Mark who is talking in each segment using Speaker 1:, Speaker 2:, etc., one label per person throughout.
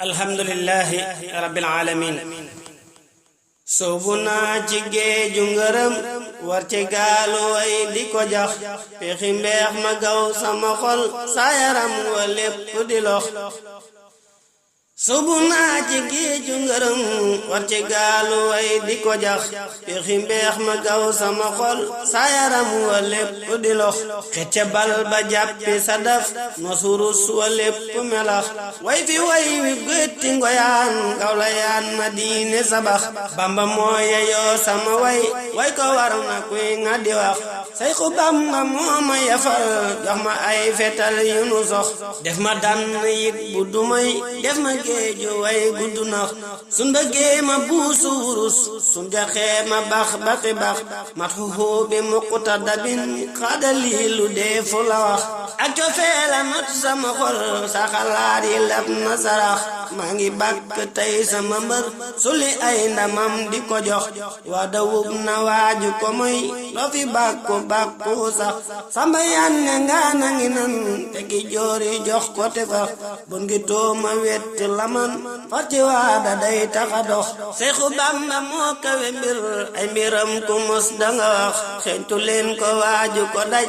Speaker 1: alhamdulillahi rabbil alamin soobu naa ci géeju ngërëm war ci gaalu way di ko jax pexi mbeex ma gaw sama xol sa yaram wa lépp di lox soobu naa ci géeju ngërëm war ci gaalu way di ko jax pexi mbeex ma gaw sama xol sa yaram wa lépp di lox xecce bal ba jàppi sa daf nosurus wa lépp melax way fi way wi gétti ngoyaan gaw la yaan ma diine sabax bamba mooye yoo sama way ko war na kuy nga di wax sayxu bamba mooma yafal jox ma ay fetal yu nu sox def ma dann yit bu dumay def ma géeju way guddu nax sun bëggee ma buusu wurus sun jaxee ma bax baxi bax mat xuxu bi muqtadabin xaadali lu deefu la wax ak cofeela not sama xol sa xalaat yi lab na sarax maa ngi bàkk tey sama mbër suli ay ndamam di ko jox waa dawub na waaju ko moy loo fi bàkku sax samba yanne ngaana ngi nan te ki joori jox ko te fax bun ngi tooma wetti laman far ci waada day taxa dox Seexu Bamba moo kawe mbir ay mbiram ku mos danga wax xeeñtu leen ko waaju ko daj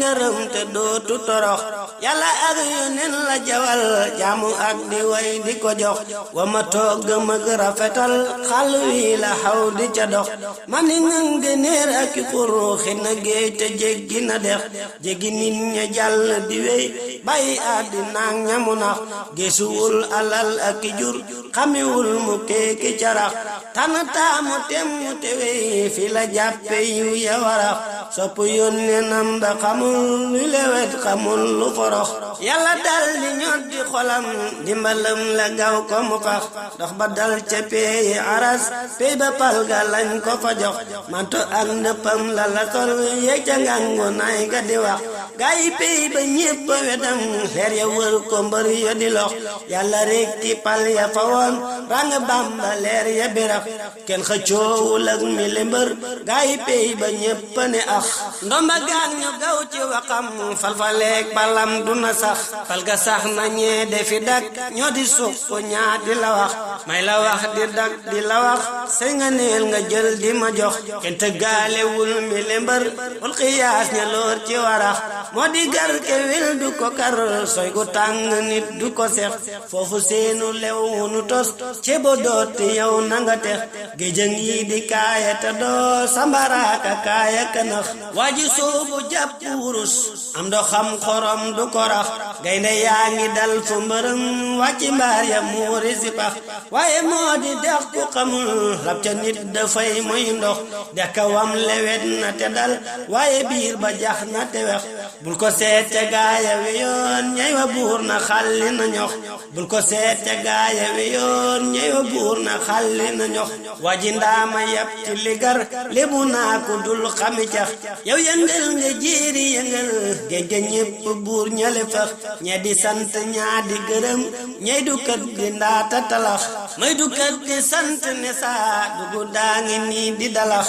Speaker 1: nga rëm te dootu torox yàlla ak yoneen la jawal jaamu ak di way di ko jox wa ma toog mag rafetal xàll wi la xaw di ca dox man ni ngang de neer ak i xur xina géej te jéggi na dex jéggi nit ña jàll di wey bàyyi àddina ñamu nax geesuwul alal ak i jur xamiwul mu keeki carax tana taamu tem mu tewe fi la jàppe yu ya warax sopp yónneenam ba xamul lu lewet xamul lu forox yàlla dal di ñot di xolam dimbalam la gaw ko mu fax dox ba dal ca peeyi aras peey ba pal ga lañ ko fa jox manto ak ndëppam la la sol yeeg ca ngangu nay ga di wax gaa yi peey ba ñépp wedam leer ya wër ko mbër ya di lox yàlla rek ci pal ya fa woon rang Bamba leer ya birax kenn xëccoowul ak mi le mbër gaa yi peey ba ñépp ne ax ndomba gaan ñu gaw ci waxam falfaleeg balam du na sax fal ga sax na ñee defi dak ñoo di suq ko ñaa di la wax may la wax di dak di la wax sey nga neel nga jël di ma jox kenn tëggaalewul mi le mbër wal xiyaas ña loor ci warax moo di gar ke wil du ko kar soy gu tàng nit du ko sex foofu seenu lew nu tos cebo dooti yow nanga tex géjëng yi di kaaya te doo sambaraaka kaaya kanax waaji soobu jàpp wurus am do xam xorom du ko rax gaynde yaa ngi dal fu mbërëm wàcci mbaar ya muuri si pax waaye moo di dex ku xamul rab ca nit dafay moy ndox dekka wam lewet na te dal waaye biir ba jax na te wex bul ko seet ca gaaya wi yoon ñey wa buur na xalli na ñox bul ko seet ca gaaya wi yoon ñey wa buur na xalli na ñox waji ndaama yab ci ligar lébu naa ko dul xami cax yow yëngal nga jéeri yëngal géej ga ñépp buur ñale fax ñe di sant ñaa di gërëm ñey du kat di ndaata talax may du kat di sant ne saa dugu daa ngi nii di dalax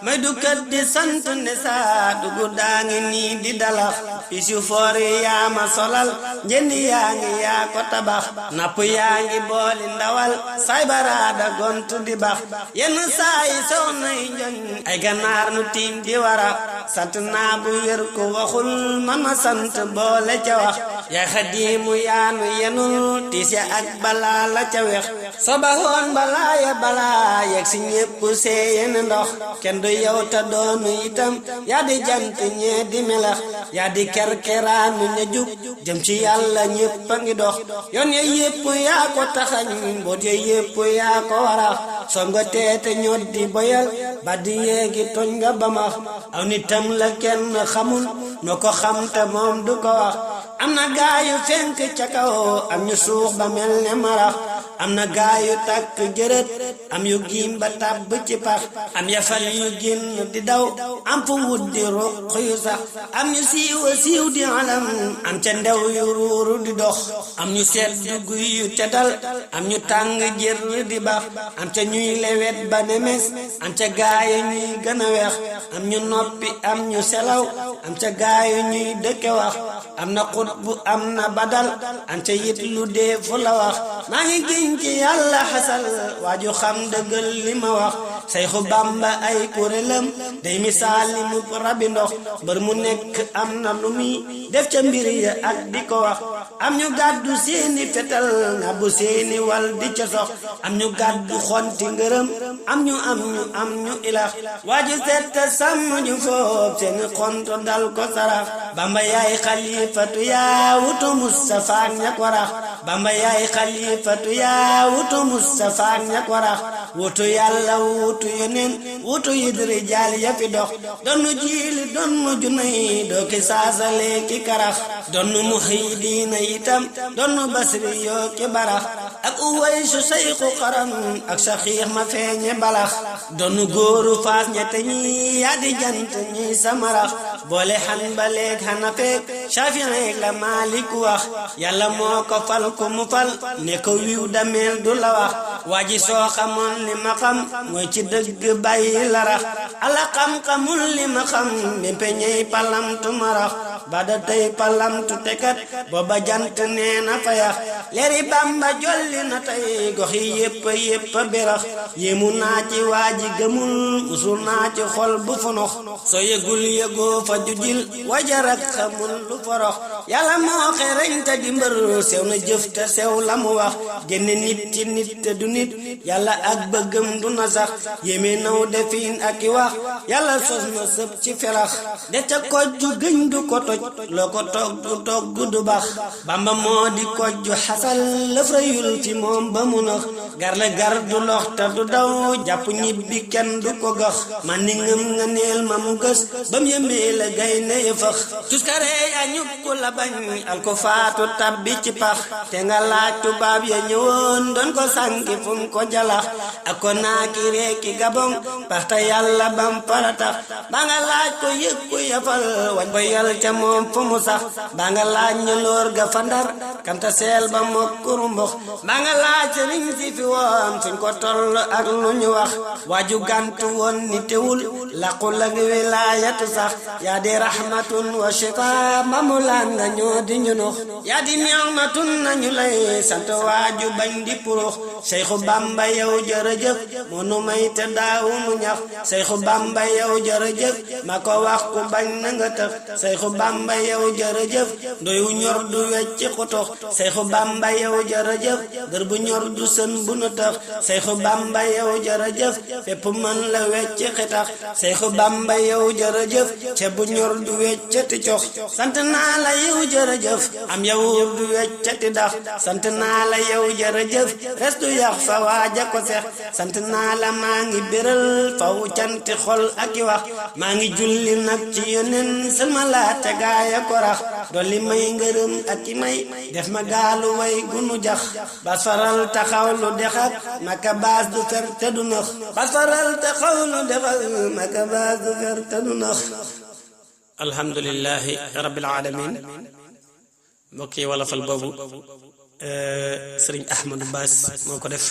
Speaker 1: may du kat di sant ne saa dugu daa ngi nii di dalax pisu foori yaa ma solal njëndi yaa ngi yaa ko tabax napp yaa ngi booli ndawal say baraada gontu di bax yenn saa yi soxna yi njoñ ay ganaar nu tiim di wara sant naa bu wér ko waxul man ma sant boole ca wax yaay xadiimu yaanu yenul tiis ya ak balaa la ca wex sobaxoon balaa ya balaa yegg si ñépp seeyeen ndox kenn du yow ta doonu itam yaa di jant ñee di melax yaa di kerkeraanu ña jub jëm ci yàlla ñépp a ngi dox yoon ya yépp yaa ko taxañ mboot ya yépp yaa ko warax soo nga teete ñot di boyal ba di yeegi toñ nga bamax aw nitam la kenn xamul noo ko xam te moom du ko wax am na gaayu fenk ca kaw am ñu suux ba mel ne marax am na gaayu tàkk jërët am yu giim ba tàbb ci pax am yafal yu génn di daw am fu wut di ruq yu sax am ñu siiwa siiw di alam am ca ndew yu ruuru di dox am ñu sedd guy yu tetal am ñu tàng jër di bax am ca ñuy lewet ba nemes am ca gaayu ñuy gën a weex am ñu noppi am ñu selaw am ca gaayu ñuy dëkke wax am na xutbu am na badal am ca yit lu dee fu la wax maa ngi giñ ci yàlla xasal waaju xam dëggal li ma wax Sayxu Bamba ay kuréelam day misaal li mu rabi ndox mbër mu nekk am na lu muy def ca mbir ya ak di ko wax am ñu gàddu seeni fetal nga bu seeni wal di ca sox am ñu gàddu xonti ngërëm am ñu ilax waaju setta sàmm ñu foof seeni xonto dal ko sarax Bamba yaay xalifatu yaa wutu Mustafa ña ko rax Bamba yaay xalifatu yaa wutu Mustafa ña ko rax wutu yàlla wutu yeneen wutu yidri jaal ya fi dox donnu jiili donnu junay doo ki saasale ki karax donnu muhidiina itam donnu basri yoo ki barax ak uwaysu sayxu xaram ak saxiix ma feeñe balax donnu góoru faas ñette ñi yaa di jant ñi samarax boole Hanbaleek Hanafeek Shaafi'i la Maalik wax yàlla moo ko fal ku mu fal ne ko wiw dameel du la wax waaji soo xamoon li ma xam mooy ci dëgg bàyyi la rax ala xam-xamul li ma xam mimpe ñey palamtu marax ba da tey palamtu tekat booba jant nee na fayax leeri Bamba jolli na tey gox yi yépp berax yéemu naa ci waaji gëmul musul naa ci xol bu funox soo yëgul yëgoo fa jujil wajarak xamul lu forox yàlla moo xereñ te di mbër sew na jëf te sew la mu wax génne nit ci nit te du nit yàlla ak bëggam du na sax yéeme naw defin ak i wax yàlla sos na sëb ci felax de ca kojju gëñ du ko toj loo ko togg du baax Bamba moo di kojju xasal lëf rëyul fi moom ba mu nax garle gar du lox te du daw jàpp ñibbi kenn du ko gax man ni ngëm nga neel ma mu gës bam yëmbee la gaynde ya fax tuskare a ñukku la bañ al ko faatu tabbi ci pax te nga laaj tubaab ya ñëwoon doon ko sànki fu mu ko jalax ak ko naaki reeki gabon paxta yàlla bam paratax ba nga laaj ko yëg ku yafal wañ ko yal ca moom fu mu sax ba nga laaj ñu loor ga fandar kanta seel ba mokkuru mbox ba nga laaj sëriñ si fi woon fuñ ko toll ak lu ñu wax waaju gantu woon ni teewul laqu lag wilaayatu sax yaa di rahmatun wa shifa mamulaan nga ñoo di ñu nox yaa di ni'matun nañu lay sant waaju bañ di purux Sayxu Bamba yow jërëjëf moo nu may te daawu mu ñax Sayxu Bamba yow jërëjëf ma ko wax ku bañ na nga tëx Sayxu Bamba yow jërëjëf ndoy wu ñor du wecci xutox Sayxu Bamba yow jërëjëf gër bu ñor du sën bu nu tax Sayxu Bamba yow jërëjëf fépp mën la wecci xitax Sayxu Bamba yow jërëjëf ceeb bu ñor du weccati cox sant naa la yow jërëjëf am yow du weccati dax sant naa la yow jërëjëf res du yax fa waaja ko seex sant naa la maa ngi béral faw canti xol ak i wax maa ngi julli nag ci yoneen sama laate gaaya ko rax dolli may ngërëm ak i may def ma gaalu way gunu jax bas faral taxaw lu dexak maka baas du fer te du nax bas faral taxaw lu dexak maka baas du fer te du nax alhamdulillahi rabbil alamin mbokk yi wala fal boobu sëriñ Ahmadou Bass moo ko def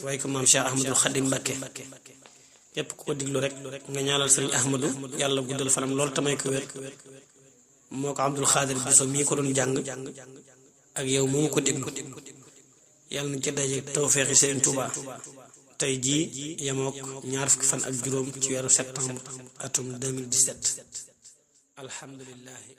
Speaker 1: waaye ko maam Cheikh Ahmadul Xadim Mbakke képp ku ko diglu rek nga ñaanal sëriñ Ahmadou yàlla guddal fanam loolu tamay ko wér moo ko Abdul Xaadir Biso mii ko doon jàng ak yow moomu ko diglu yàlla nañ ci daje tawfeexi sëriñ Touba tey jii yemook 20 fan ak juróom ci weeru septembre atum 2017 alhamdulillahi